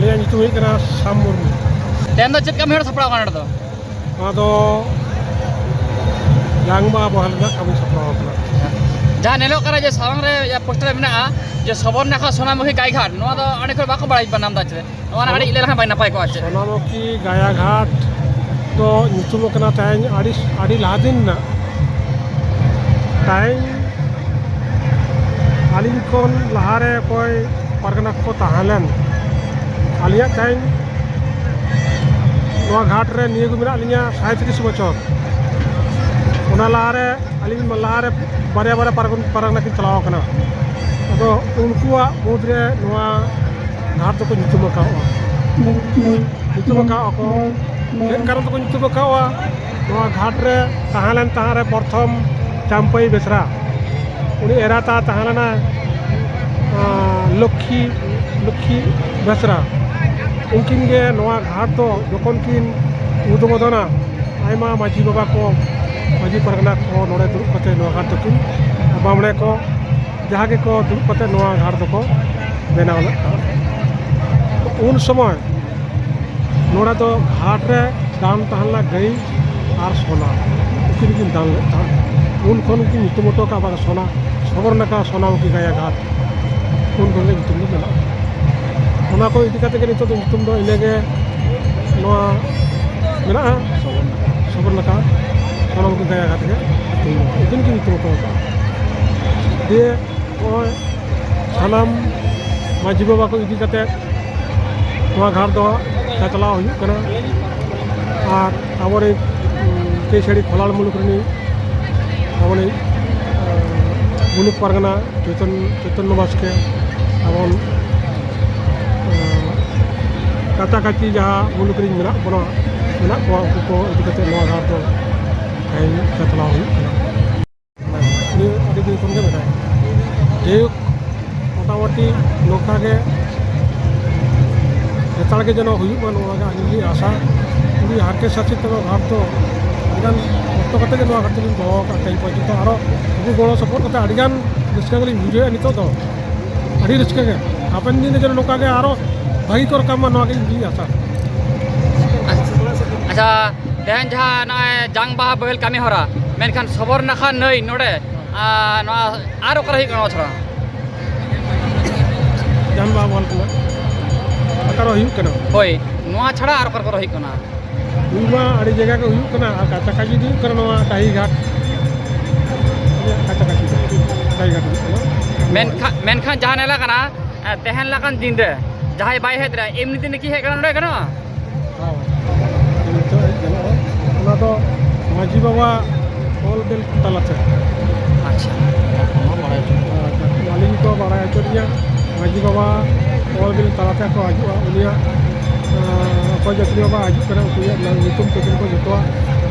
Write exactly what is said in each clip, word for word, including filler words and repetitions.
ᱤᱧᱟᱹᱜ ᱧᱩᱛᱩᱢ ᱦᱩᱭᱩᱜ ᱠᱟᱱᱟ ᱥᱟᱢ ᱢᱩᱨᱢᱩ᱾ ᱛᱮᱦᱮᱧ ᱫᱚ ᱪᱮᱫ ᱠᱟᱹᱢᱤ ᱦᱚᱨᱟ ᱥᱟᱯᱲᱟᱣ ᱠᱟᱱᱟ ᱱᱚᱰᱮ ᱫᱚ? ᱱᱚᱣᱟ ᱫᱚ ᱡᱟᱝ ᱵᱟᱦᱟ ᱵᱚᱦᱮᱞ ᱨᱮᱱᱟᱜ ᱠᱟᱹᱢᱤ ᱥᱟᱯᱲᱟᱣ ᱠᱟᱱᱟ᱾ ᱡᱟᱦᱟᱸ ᱧᱮᱞᱚᱜ ᱠᱟᱱᱟ ᱡᱮ ᱥᱟᱢᱟᱝ ᱨᱮ ᱭᱟ ᱯᱳᱥᱴᱟᱨ ᱨᱮ ᱢᱮᱱᱟᱜᱼᱟ ᱡᱮ ᱥᱚᱵᱚᱨᱱᱟᱠᱷᱟ ᱥᱳᱱᱟᱢᱩᱠᱷᱤ ᱜᱟᱭᱜᱷᱟᱴ, ᱱᱚᱣᱟ ᱫᱚ ᱟᱹᱰᱤ ᱦᱚᱲ ᱵᱟᱠᱚ ᱵᱟᱲᱟᱭ ᱧᱟᱢ ᱮᱫᱟ᱾ ᱪᱮᱫ ᱱᱚᱣᱟ ᱨᱮᱱᱟᱜ ᱟᱹᱰᱤ ᱞᱟᱹᱭ ᱞᱮᱠᱷᱟᱱ ᱵᱟᱭ ᱱᱟᱯᱟᱭ ᱠᱚᱜᱼᱟ ᱪᱮᱫ? ᱥᱳᱱᱟᱢᱩᱠᱷᱤ ᱜᱟᱭᱟᱜᱷᱟᱴ ᱫᱚ ᱧᱩᱛᱩᱢ ᱟᱠᱟᱱᱟ ᱛᱮᱦᱮᱧ ᱟᱹᱰᱤ, ᱟᱹᱰᱤ ᱞᱟᱦᱟ ᱫᱤᱱ ᱨᱮᱱᱟᱜ᱾ ᱛᱮᱦᱮᱧ ᱟᱹᱞᱤᱧ ᱠᱷᱚᱱ ᱞᱟᱦᱟᱨᱮ ᱚᱠᱚᱭ ᱯᱟᱨᱜᱟᱱᱟ ᱠᱚ ᱛᱟᱦᱮᱸ ᱞᱮᱱ, ᱟᱹᱞᱤᱧᱟᱜ ᱛᱮᱦᱮᱧ ᱱᱚᱣᱟ ᱜᱷᱟᱴ ᱨᱮ ᱱᱤᱭᱟᱹ ᱠᱚ ᱢᱮᱱᱟᱜ ᱞᱤᱧᱟ ᱥᱟᱸᱭᱛᱨᱤᱥ ᱵᱚᱪᱷᱚᱨ᱾ ᱚᱱᱟ ᱞᱟᱦᱟᱨᱮ ᱟᱹᱞᱤᱧ ᱞᱟᱦᱟᱨᱮ ᱵᱟᱨᱭᱟ ᱵᱟᱨᱭᱟ ᱯᱟᱨᱜᱟᱱ-, ᱯᱟᱨᱜᱟᱱᱟ ᱠᱤᱱ ᱪᱟᱞᱟᱣ ᱟᱠᱟᱱᱟ᱾ ᱟᱫᱚ ᱩᱱᱠᱩᱣᱟᱜ ᱢᱩᱫᱽᱨᱮ ᱱᱚᱣᱟ ᱜᱷᱟᱴ ᱫᱚᱠᱚ ᱧᱩᱛᱩᱢ ᱟᱠᱟᱫᱼᱟ᱾ ᱧᱩᱛᱩᱢ ᱟᱠᱟᱫᱼᱟ ᱠᱚ, ᱪᱮᱫ ᱠᱟᱨᱚᱱ ᱛᱮᱠᱚ ᱧᱩᱛᱩᱢ ᱟᱠᱟᱫᱼᱟ? ᱱᱚᱣᱟ ᱜᱷᱟᱴ ᱨᱮ ᱛᱟᱦᱮᱸ ᱞᱮᱱ ᱛᱟᱦᱮᱸ ᱨᱮ ᱯᱨᱚᱛᱷᱚᱢ ᱪᱟᱢᱯᱟᱹᱭ ᱵᱮᱥᱨᱟ, ᱩᱱᱤ ᱮᱨᱟ ᱛᱟᱭ ᱛᱟᱦᱮᱸ ᱞᱮᱱᱟ, ᱟᱸ, ᱞᱚᱠᱠᱷᱤ, ᱞᱚᱠᱠᱷᱤ ᱵᱮᱥᱨᱟ᱾ ᱩᱱᱠᱤᱱ ᱜᱮ ᱱᱚᱣᱟ ᱜᱷᱟᱴ ᱫᱚ ᱡᱚᱠᱷᱚᱱ ᱠᱤᱱ ᱩᱫᱵᱳᱫᱚᱱᱟ, ᱟᱭᱢᱟ ᱢᱟᱹᱡᱷᱤ ᱵᱟᱵᱟ ᱠᱚ, ᱢᱟᱹᱡᱷᱤ ᱯᱟᱨᱜᱟᱱᱟ ᱠᱚ ᱱᱚᱰᱮ ᱫᱩᱲᱩᱵ ᱠᱟᱛᱮ ᱱᱚᱣᱟ ᱜᱷᱟᱴ ᱫᱚᱠᱤᱱ, ᱵᱟᱢᱲᱮ ᱠᱚ, ᱡᱟᱦᱟᱸ ᱜᱮᱠᱚ ᱫᱩᱲᱩᱵ ᱠᱟᱛᱮ ᱱᱚᱣᱟ ᱜᱷᱟᱴ ᱫᱚᱠᱚ ᱵᱮᱱᱟᱣ ᱞᱮᱫ ᱛᱟᱦᱮᱸᱫ᱾ ᱩᱱ ᱥᱚᱢᱚᱭ ᱱᱚᱰᱮ ᱫᱚ ᱜᱷᱟᱴ ᱨᱮ ᱫᱟᱱ ᱛᱟᱦᱮᱸ ᱞᱮᱱᱟ ᱜᱟᱹᱭ ᱟᱨ ᱥᱚᱱᱟ, ᱩᱱᱠᱤᱱ ᱠᱤᱱ ᱫᱟᱱ ᱞᱮᱫ ᱛᱟᱦᱮᱸᱫ᱾ ᱩᱱ ᱠᱷᱚᱱ ᱠᱤᱱ ᱧᱩᱛᱩᱢ ᱦᱚᱴᱚ ᱠᱟᱜᱼᱟ ᱵᱟᱝ ᱥᱚᱱᱟ, ᱥᱚᱵᱚᱨᱱᱟᱠᱷᱟ ᱥᱳᱱᱟᱢᱩᱠᱷᱤ ᱜᱟᱭᱟ ᱜᱷᱟᱴ, ᱩᱱ ᱠᱷᱚᱱ ᱜᱮ ᱧᱩᱛᱩᱢ ᱫᱚ ᱢᱮᱱᱟᱜᱼᱟ᱾ ᱚᱱᱟ ᱠᱚ ᱤᱫᱤ ᱠᱟᱛᱮ ᱜᱮ ᱱᱤᱛᱚᱜ ᱫᱚ ᱧᱩᱛᱩᱢ ᱫᱚ ᱤᱱᱟᱹᱜᱮ ᱱᱚᱣᱟ ᱢᱮᱱᱟᱜᱼᱟ, ᱥᱚᱵᱚᱨᱱᱟᱠᱷᱟ ᱥᱳᱱᱟᱢᱩᱠᱷᱤ ᱜᱟᱭᱟ ᱜᱷᱟᱴ ᱜᱮ ᱧᱩᱛᱩᱢ ᱫᱚ, ᱩᱱᱠᱤᱱ ᱠᱤᱱ ᱧᱩᱛᱩᱢ ᱦᱚᱴᱚ ᱠᱟᱜᱼᱟ᱾ ᱫᱤᱭᱮ ᱱᱚᱜᱼᱚᱭ ᱥᱟᱱᱟᱢ ᱢᱟᱹᱡᱷᱤ ᱵᱟᱵᱟ ᱠᱚ ᱤᱫᱤ ᱠᱟᱛᱮ ᱱᱚᱣᱟ ᱜᱷᱟᱴ ᱫᱚ ᱪᱟᱪᱞᱟᱣ ᱦᱩᱭᱩᱜ ᱠᱟᱱᱟ᱾ ᱟᱨ ᱟᱵᱚᱨᱮᱱ, ᱩᱸ, ᱠᱮᱥᱟᱹᱲᱤ ᱠᱷᱚᱞᱟᱲ ᱢᱩᱞᱩᱠ ᱨᱤᱱᱤᱡ ᱟᱵᱚᱨᱮᱱ, ᱩᱸ, ᱢᱩᱞᱩᱠ ᱯᱟᱨᱜᱟᱱᱟ ᱪᱳᱭᱛᱚᱱ-, ᱪᱳᱭᱛᱚᱱᱱᱚ ᱵᱟᱥᱠᱮ, ᱮᱵᱚᱝ, ᱩᱸ, ᱠᱟᱪᱟ ᱠᱟᱪᱤ ᱡᱟᱦᱟᱸ ᱢᱩᱞᱩᱠ ᱨᱤᱱ ᱢᱮᱱᱟᱜ ᱵᱚᱱᱟ, ᱢᱮᱱᱟᱜ ᱠᱚᱣᱟ, ᱩᱱᱠᱩ ᱠᱚ ᱤᱫᱤ ᱠᱟᱛᱮ ᱱᱚᱣᱟ ᱜᱷᱟᱴ ᱫᱚ ᱛᱮᱦᱮᱧ ᱪᱟᱪᱞᱟᱣ ᱦᱩᱭᱩᱜ ᱠᱟᱱᱟ᱾ ᱩᱱᱤ ᱟᱹᱰᱤ ᱫᱤᱱ ᱠᱷᱚᱱ ᱜᱮ ᱢᱮᱱᱟᱭᱟ᱾ ᱡᱟᱭᱦᱳᱠ, ᱢᱚᱴᱟᱢᱩᱴᱤ ᱱᱚᱝᱠᱟ ᱜᱮ ᱞᱮᱛᱟᱲ ᱜᱮ ᱡᱮᱱᱚ ᱦᱩᱭᱩᱜ ᱢᱟ, ᱱᱚᱣᱟ ᱜᱮ ᱟᱹᱞᱤᱧ ᱞᱤᱧ ᱟᱥᱟ᱾ ᱩᱱᱤ ᱦᱟᱨᱠᱮᱛ ᱥᱟᱥᱮᱛ ᱛᱮᱫᱚ ᱜᱷᱟᱴ ᱫᱚ ᱟᱹᱰᱤᱜᱟᱱ ᱠᱚᱥᱴᱚ ᱠᱟᱛᱮ ᱜᱮ ᱱᱚᱣᱟ ᱜᱷᱟᱴ ᱫᱚᱞᱤᱧ ᱫᱚᱦᱚ ᱟᱠᱟᱫ ᱛᱮᱦᱮᱧ ᱯᱚᱨᱡᱚᱱᱛᱚ᱾ ᱟᱨᱚ ᱩᱱᱠᱩ ᱜᱚᱲᱚ ᱥᱚᱯᱚᱦᱚᱫ ᱠᱟᱛᱮ ᱟᱹᱰᱤᱜᱟᱱ ᱨᱟᱹᱥᱠᱟᱹ ᱜᱮᱞᱤᱧ ᱵᱩᱡᱷᱟᱹᱣᱮᱫᱼᱟ ᱱᱤᱛᱚᱜ ᱫᱚ᱾ ᱟᱹᱰᱤ ᱨᱟᱹᱥᱠᱟᱹ ᱜᱮ᱾ ᱦᱟᱯᱮᱱ ᱫᱤᱱ ᱨᱮ ᱡᱮᱱᱚ ᱱᱚᱝᱠᱟ ᱜᱮ ᱟᱨᱚ ᱵᱷᱟᱹᱜᱤ ᱠᱚ ᱨᱟᱠᱟᱵ ᱢᱟ, ᱱᱚᱣᱟ ᱜᱮ ᱤᱧ ᱟᱥᱟ᱾ ᱟᱪᱪᱷᱟ, ᱛᱮᱦᱮᱧ ᱡᱟᱦᱟᱸ ᱱᱚᱜᱼᱚᱭ ᱡᱟᱝ ᱵᱟᱦᱟ ᱵᱚᱦᱮᱞ ᱠᱟᱹᱢᱤ ᱦᱚᱨᱟ, ᱢᱮᱱᱠᱷᱟᱱ ᱥᱚᱵᱚᱨᱱᱟᱠᱷᱟ ᱱᱟᱹᱭ ᱱᱚᱰᱮ, ᱟᱨ ᱱᱚᱣᱟ ᱟᱨ ᱚᱠᱟᱨᱮ ᱦᱩᱭᱩᱜ ᱠᱟᱱᱟ ᱱᱚᱣᱟ ᱪᱷᱟᱲᱟ? ᱡᱟᱝ ᱵᱟᱦᱟ ᱵᱚᱦᱮᱞ ᱠᱟᱱᱟ, ᱚᱠᱟᱨᱮ ᱦᱩᱭᱩᱜ ᱠᱟᱱᱟ? ᱦᱳᱭ, ᱱᱚᱣᱟ ᱪᱷᱟᱲᱟ ᱟᱨ ᱚᱠᱟ ᱠᱚᱨᱮ ᱦᱩᱭᱩᱜ ᱠᱟᱱᱟ? ᱦᱩᱭ ᱢᱟ ᱟᱹᱰᱤ ᱡᱟᱭᱜᱟ ᱜᱮ ᱦᱩᱭᱩᱜ ᱠᱟᱱᱟ, ᱟᱨ ᱠᱟᱪᱟ ᱠᱟᱪᱤ ᱫᱚ ᱦᱩᱭᱩᱜ ᱠᱟᱱᱟ ᱱᱚᱣᱟ ᱰᱟᱹᱦᱤ ᱜᱷᱟᱴ, ᱠᱟᱪᱟ ᱠᱟᱪᱤ ᱫᱚ ᱰᱟᱹᱦᱤ ᱜᱷᱟᱴ ᱦᱩᱭᱩᱜ ᱠᱟᱱᱟ᱾ ᱢᱮᱱᱠᱷᱟᱱ, ᱢᱮᱱᱠᱷᱟᱱ ᱡᱟᱦᱟᱸ ᱧᱮᱞ ᱟᱠᱟᱱᱟ, ᱮ, ᱛᱮᱦᱮᱧ ᱞᱮᱠᱟᱱ ᱫᱤᱱ ᱨᱮ ᱡᱟᱦᱟᱸᱭ ᱵᱟᱭ ᱦᱮᱡ ᱫᱟᱲᱮᱭᱟᱜᱼᱟ, ᱮᱢᱱᱤ ᱫᱤᱱ ᱨᱮ ᱠᱤ ᱦᱮᱡ ᱜᱟᱱᱚᱜᱼᱟ, ᱱᱚᱰᱮ ᱜᱟᱱᱚᱜᱼᱟ? ᱦᱚᱸ, ᱱᱤᱛᱚᱜ ᱦᱮᱡ ᱜᱟᱱᱚᱜᱼᱟ᱾ ᱚᱱᱟ ᱫᱚ ᱢᱟᱹᱡᱷᱤ ᱵᱟᱵᱟ ᱚᱞ ᱵᱤᱞ ᱛᱟᱞᱟᱛᱮ᱾ ᱟᱪᱪᱷᱟ᱾ ᱟᱪᱪᱷᱟ, ᱟᱹᱞᱤᱧ ᱠᱚ ᱵᱟᱲᱟᱭ ᱦᱚᱪᱚ ᱞᱤᱧᱟ, ᱢᱟᱹᱡᱷᱤ ᱵᱟᱵᱟ ᱚᱞ ᱵᱤᱞ ᱛᱟᱞᱟᱛᱮ ᱠᱚ ᱦᱤᱡᱩᱜᱼᱟ, ᱩᱱᱤᱭᱟᱜ, ᱟᱸ, ᱚᱠᱚᱭ ᱡᱟᱹᱛᱤ ᱵᱟᱵᱟ ᱦᱤᱡᱩᱜ ᱠᱟᱱᱟ, ᱩᱱᱠᱩᱣᱟᱜ ᱧᱩᱛᱩᱢ ᱛᱩᱛᱩᱢ ᱠᱚ ᱡᱚᱛᱚᱣᱟᱜ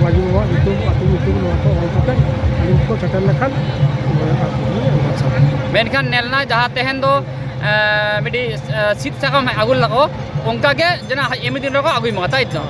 ᱢᱟᱹᱡᱷᱤ ᱵᱟᱵᱟᱣᱟᱜ ᱧᱩᱛᱩᱢ, ᱟᱹᱛᱩ ᱧᱩᱛᱩᱢ, ᱱᱚᱣᱟ ᱠᱚ ᱚᱞ ᱠᱟᱛᱮ ᱟᱹᱞᱤᱧ ᱠᱚ ᱥᱮᱴᱮᱨ ᱞᱮᱠᱷᱟᱱ ᱢᱚᱬᱮ ᱠᱟᱜ ᱠᱚᱜᱮ᱾ ᱢᱮᱱᱠᱷᱟᱱ ᱧᱮᱞ ᱮᱱᱟ ᱡᱟᱦᱟᱸ ᱛᱮᱦᱮᱧ ᱫᱚ, ᱮᱸ, ᱢᱤᱫᱴᱤᱡ, ᱮᱸ, ᱥᱤᱫ ᱥᱟᱠᱟᱢ ᱟᱹᱜᱩ ᱞᱮᱫᱟ ᱠᱚ, ᱚᱱᱠᱟ ᱜᱮ ᱡᱮᱱᱚ ᱮᱢᱱᱤ ᱫᱤᱱ ᱨᱮᱠᱚ ᱟᱹᱜᱩᱭ ᱢᱟ, ᱛᱟᱭ ᱛᱚ?